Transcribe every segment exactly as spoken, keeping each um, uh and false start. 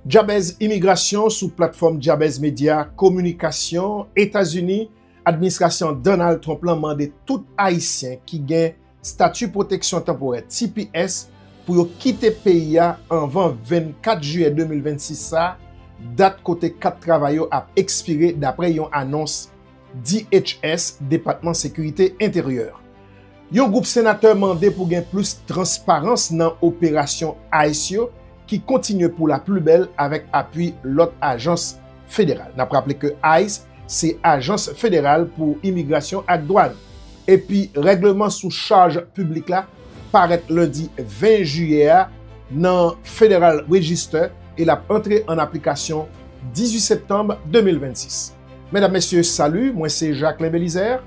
Djabèz imigrasyon sou platfòm Djabèz Medya Kominikasyon. Etazini, administrasyon Donald Trump lan mande tout Ayisyen ki gen stati pwoteksyon tanporè, T P S, pou yo kite peyi a anvan vennkat jiyè de mil vennsis sa, dat kote kat travay yo ap ekspire, dapre yon anons D H S, Depatman Sekirite Enteryè. Yon gwoup senatè mande pou gen plis transparans nan operasyon ice yo, ki kontinye pou laplibèl avèk apui lòt ajans federal. N ap raple ke ice se Ajans Federal pou Imigrasyon ak Dwàn. Epi, règleman sou chaj piblik la parèt lendi ven jiyè a nan Federal Register e l ap antre an aplikasyon dizuit septanm de mil vennsis. Medam, mesye, salut, mwen se Jacquelin Belizaire.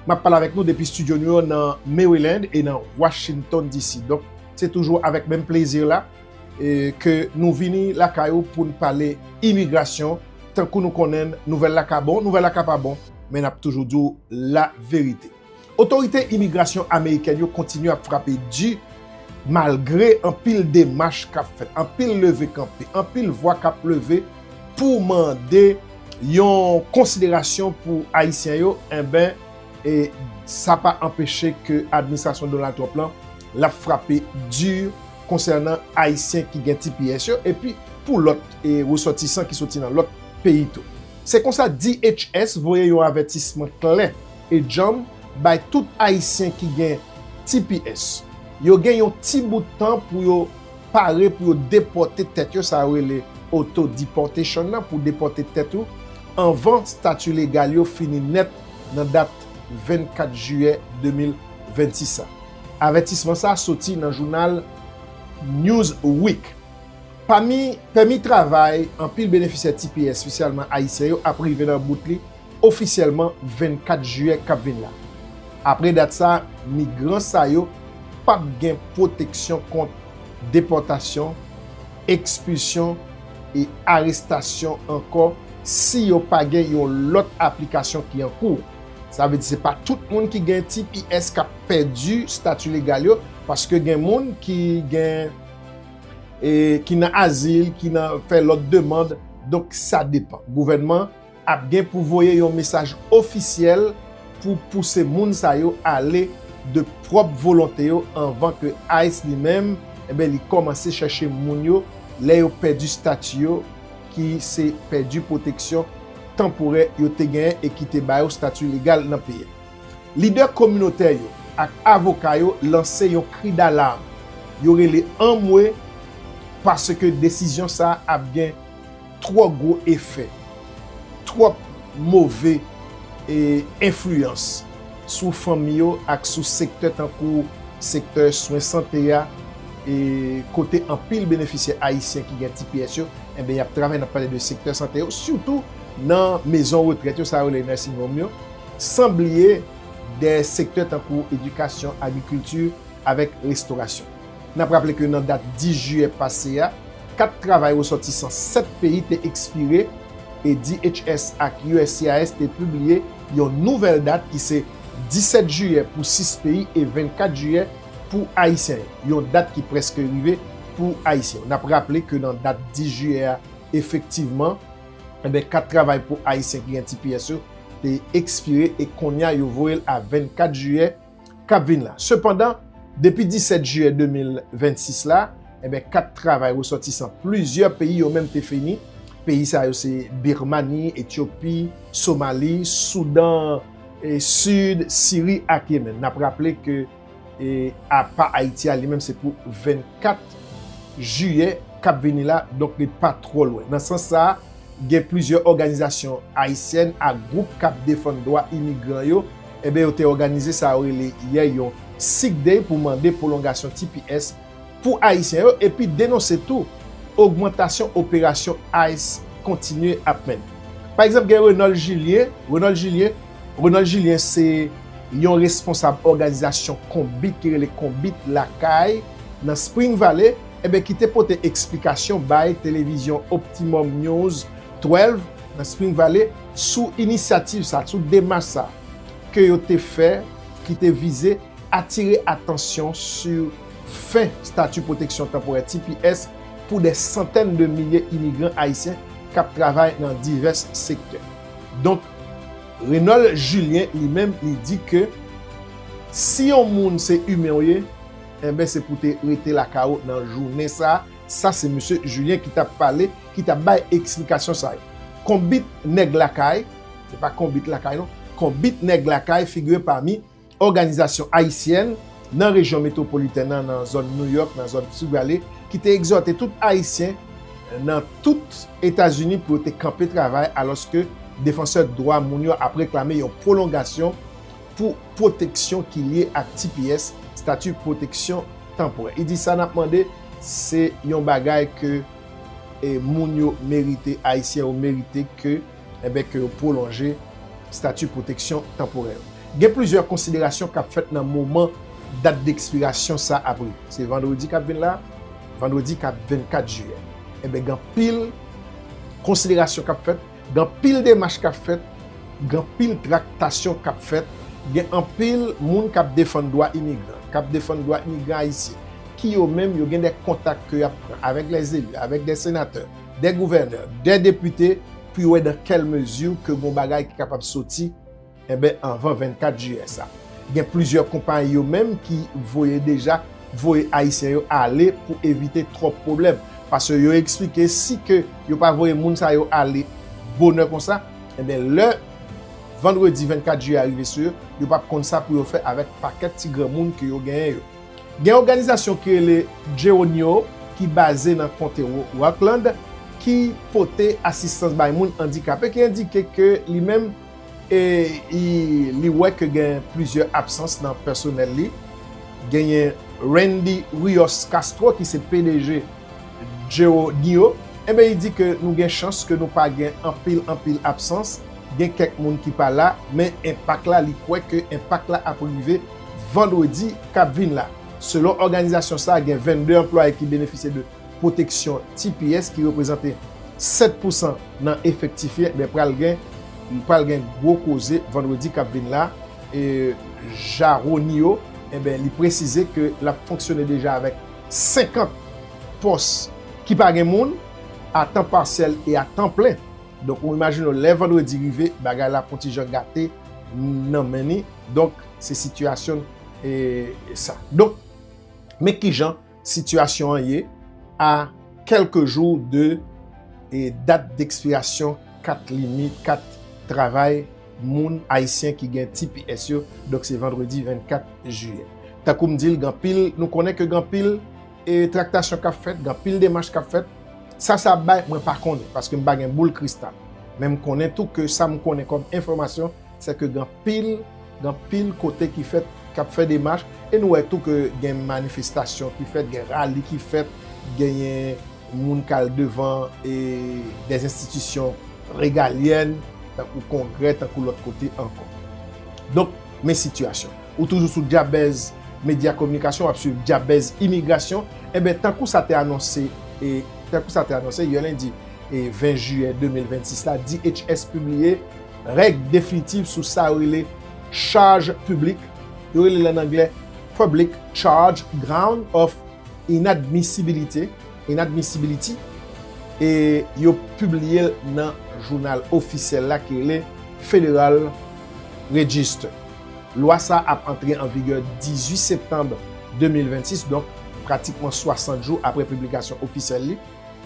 M ap pale avèk nou depi estidyo nou yo nan Maryland e nan Washington D C. Donk, se toujou avèk menm plezi la, e, ke nou vini lakay ou pou n pale imigrasyon. Tankou nou konnen, nouvèl la ka bon, nouvèl la ka pa bon, men n ap toujou di w laverite. Otorite imigrasyon amerikèn yo kontinye ap frape di, malgre anpil demach k ap fèt, anpil leve kanpe, anpil vwa k ap leve pou mande yon konsiderasyon pou Ayisyen yo, enben, e sa pa anpeche ke administrasyon Donald Trump lan, l ap frape di konsènan Ayisyen ki gen T P S yo, epi pou lòt, e, resòtisan ki soti nan lòt peyi tou. Se konsa D H S voye yon avètisman klè e djanm bay tout Ayisyen ki gen T P S. Yo gen yon ti bout tan pou yo pare pou yo depòte tèt yo, sa yo rele auto deportation nan, pou depòte tèt ou anvan stati legal yo fini nèt nan dat vennkat jiyè de mil vennsis sa. Avètisman sa soti nan jounal Newsweek. Pami pèmi travay anpil benefisyè T P S, espesyalman ayisyen yo, ap rive nan bout li ofisyèlman vennkat jiyè k ap vin la. Apre dat sa, migran sa yo p ap gen pwoteksyon kont depòtasyon, ekspilsyon e arestasyon ankò si yo pa gen yon lòt aplikasyon ki an kou. Sa vle di se pa tout moun ki gen T P S k ap pèdi stati legal yo, paske gen moun ki gen, e, ki nan azil, ki nan fè lòt demann. Donk, sa depann. Gouvènman ap gen pou voye yon mesaj ofisyèl pou pouse moun sa yo ale de pwòp volonte yo anvan ke ice li menm, enben, li kòmanse chèche moun yo lè yo pèdi stati yo, ki se pèdi pwoteksyon tanporè yo te genyen e ki te ba yo stati legal nan peyi a. Lidè kominotè yo ak avoka yo lanse yon kri dalam. Yo rele anmwe paske desizyon sa a ap gen twò gwo efè, twòp move, e, enfliyans sou fanmi yo ak sou sektè tankou sektè swen sante a, e, kote anpil benefisyè ayisyen ki gen T P S yo, enben, y ap travay, n ap pale de sektè sante yo, sitou nan mezon retrèt yo, sa yo rele nursing home yo, san bliye de sektè tankou edikasyon, agrikilti avèk restorasyon. N ap raple ke nan dat dis jiyè pase a, kat travay resòtisan sèt peyi te ekspire e D H S ak U S C I S te pibliye yon nouvèl dat ki se disèt jiyè pou sis peyi e vennkat jiyè pou Ayisyen yo. Yon dat ki prèske rive pou Ayisyen yo. N ap raple ke nan dat dis jiyè a, efektivman, enben, kat travay pou Ayisyen ki gen T P S yo te ekspire e kounye a yo voye l a vennkat jiyè k ap vin la. Sepandan, depi disèt jiyè de mil vennsis la, enben, kat travay resòtisan plizyè peyi yo menm te fini. Peyi sa yo se Birmani, Etyopi, Somali, Soudan, e, Sid, Siri ak Yemen. N ap raple ke, e, apa Ayiti a li menm se pou vennkat jiyè k ap vini la, donk li pa twò lwen. Nan sans sa a, gen plizyè òganizasyon ayisyèn ak gwoup k ap defann dwa imigran yo, enben, yo te òganize sa yo rele yè yon sick day pou mande pwolongasyon T P S pou Ayisyen yo, epi denonse tou ogmantasyon operasyon ice kontinye ap mennen. Pa egzanp, gen Renol Julien. Renol Julien, Renol Julien se yon responsab òganizasyon Konbit ki rele Konbit Lakay nan Spring Valley, enben, ki te pote eksplikasyon bay televizyon Optimum News twelve nan Spring Valley sou inisyativ sa, sou demach sa ke yo te fè, ki te vize atire atansyon sou fen stati pwoteksyon tanporè, T P S, pou dè santèn de milye imigran ayisyen k ap travay nan divès sektè. Donk, Renold Julien, li menm, li di ke si yon moun se imen w ye, enben, se pou te rete lakay ou nan jounen sa a. Sa se mesye Julien ki t ap pale, ki t ap bay eksplikasyon sa yo. Konbit nèg lakay, se pa konbit lakay non, konbit nèg lakay figire pami òganizasyon ayisyèn nan rejyon metwopolitèn nan, nan zòn New York, nan zòn Sugarland, ki te egzòte tout Ayisyen nan tout Etazini pou yo te kanpe travay, alòske defansè dwa moun yo ap reklame yon pwolongasyon pou pwoteksyon ki lye ak T P S, stati pwoteksyon tanporè. I di sa n ap mande, se yon bagay ke, e, moun yo merite, Ayisyen yo merite ke, enben, ke yo pwolonje stati pwoteksyon tanporè yo. Gen plizyè konsiderasyon k ap fèt nan moman dat dekspirasyon sa ap rive. Se vandredi k ap vin la, vandredi k ap vennkat jiyè. Enben, gen anpil konsiderasyon k ap fèt, gen anpil demach k ap fèt, gen anpil traktasyon k ap fèt, gen anpil moun k ap defann dwa imigran, k ap defann dwa imigran ayisyen, ki yo menm, yo gen de kontak ke y ap pran avèk lèzeli, avèk de senatè, de gouvènè, de depite, pou yo wè dans quelle mesure ke gon bagay ki kapab soti, enben, anvan vennkat jiyè sa. Gen plizyè konpayi yo menm ki voye deja, voye Ayisyen yo ale pou evite twòp pwoblèm. Paske yo eksplike si ke yo pa voye moun sa yo ale bonè konsa, enben, lè vandredi vennkat jiyè a rive sou yo, yo p ap konn sa pou yo fè avèk pakèt ti granmoun ke yo genyen yo. Gen òganizasyon ki rele Jeronio, ki baze nan konte Ro-, Rockland, ki pote asistans bay moun andikape, ki endike ke li menm, e, i, li wè ke gen plizyè absans nan pèsonèl li. Genyen Randy Rios Castro, ki se P D G Jeronio. Enben, li di ke nou gen chans ke nou pa gen anpil, anpil absans. Gen kèk moun ki pa la, men enpak la, li kwè ke enpak la ap rive vandredi k ap vin la. Selon òganizasyon sa a, gen vennde anplwaye ki benefisye de pwoteksyon T P S, ki reprezante sèt pousan nan efektif yo, men pral gen, pral gen gwo koze vandredi k ap vin la. E Jaronio, enben, li presize ke l ap fonksyone deja avèk senkant pòs ki pa gen moun, a tan pasyèl e a tan plen. Donk, ou imajine w, lè vandredi rive, bagay la ap yon ti jan gate nan men ni. Donk, se sitiyasyon, e, sa. Donk, men kijan sitiyasyon an ye a kèlke jou de, e, dat dekspirasyon kat limit, kat travay moun ayisyen ki gen T P S yo. Donk, se vandredi vennkat jiyè. Tankou m di l, gen anpil, nou konnen ke gen anpil, e, traktasyon k ap fèt, gen anpil demach k ap fèt. Sa sa ap bay, mwen pa konnen, paske m pa gen boul kristal. Men m konnen tou ke sa m konnen kòm enfòmasyon, se ke gen anpil, gen anpil kote ki fèt, k ap fè demach, e nou wè tou ke gen manifestasyon ki fèt, gen rali ki fèt, genyen moun k al devan, e, dè enstitisyon regalyèn, tankou Kongrè, tankou lòt kote ankò. Donk, men sitiyasyon. Ou toujou sou Djabèz Medya Kominikasyon, w ap swiv Djabèz Imigrasyon. Enben, tankou sa te anonse, e, tankou sa te anonse, yè lendi, e, ven jiyè de mil vennsis la, D H S pibliye règ definitif sou sa yo rele chaj piblik. Yo rele l ann anglè Public Charge Ground of Inadmissibility, Inadmissibility, e yo pibliye l nan jounal ofisyèl la ki rele Federal Register. Lwa sa a ap antre an vigè dizuit septanm de mil vennsis, donk pratikman swasant jou apre piblikasyon ofisyèl li,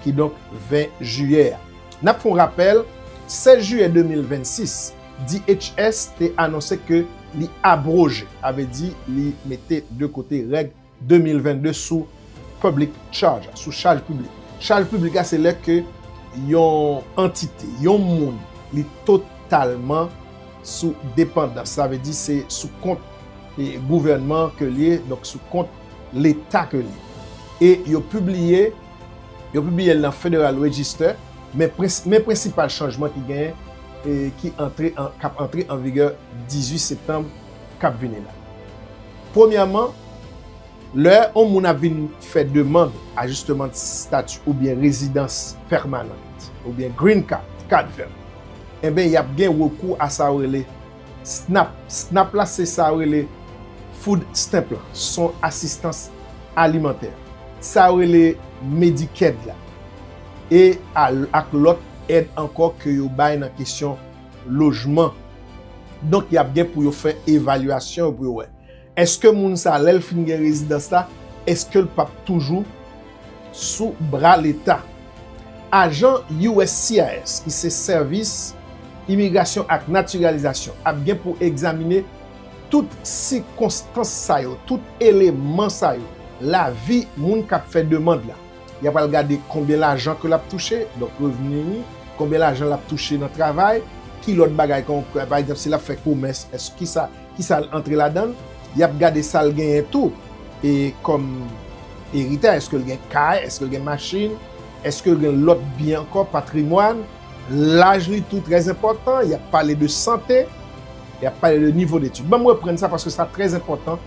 kidonk ven jiyè a. N ap fè yon rapèl, sèz jiyè de mil vennsis, D H S te anonse ke li abwoje, sa vle di li mete de kote règ de mil vennde sou public charge, sou chaj piblik. Chaj piblik la, se lè ke yon antite, yon moun, li totalman sou depandans. Sa vle di se sou kont, e, gouvènman ke l ye, donk sou kont Leta ke l ye. E yo pibliye, yo pibliye l nan Federal Register, men prens-, men prensipal chanjman ki genyen, e, ki antre an, k ap antre an vigè dizuit septanm k ap vini la. Premyèman, lè yon moun ap vin fè demann ajisteman stati oubyen rezidans pèmanan, oubyen green card, card vert, enben, y ap gen rekou a sa yo rele snap. Snap la, se sa yo rele food stamp la, se yon asistans alimantè. Sa yo rele Medicaid la. E al-, ak lòt èd ankò ke yo bay nan kesyon lojman. Donk, y ap gen pou yo fè evalyasyon yo pou yo wè. Èske moun sa, lè l fin gen rezidans la, èske l p ap toujou sou bra Leta? Ajan U S C I S, ki se Sèvis Imigrasyon ak Natiralizasyon, ap gen pou egzamine tout sikonstans sa yo, tout eleman sa yo, lavi moun k ap fè demann la. Y ap al gade konbyen lajan ke l ap touche, donk revni li, konbyen lajan l ap touche nan travay, ki lòt bagay, kon, pa egzanp, si l ap fè komès, èske kisa, kisa l antre ladan l, y ap gade sa l genyen tou, e kòm eritay, èske l gen kay, èske l gen machin, èske l gen lòt byen ankò, patrimwàn, laj li tou trè enpòtan, y ap pale de sante, y ap pale de nivo detid. Ban m reprann sa paske sa trè enpòtan.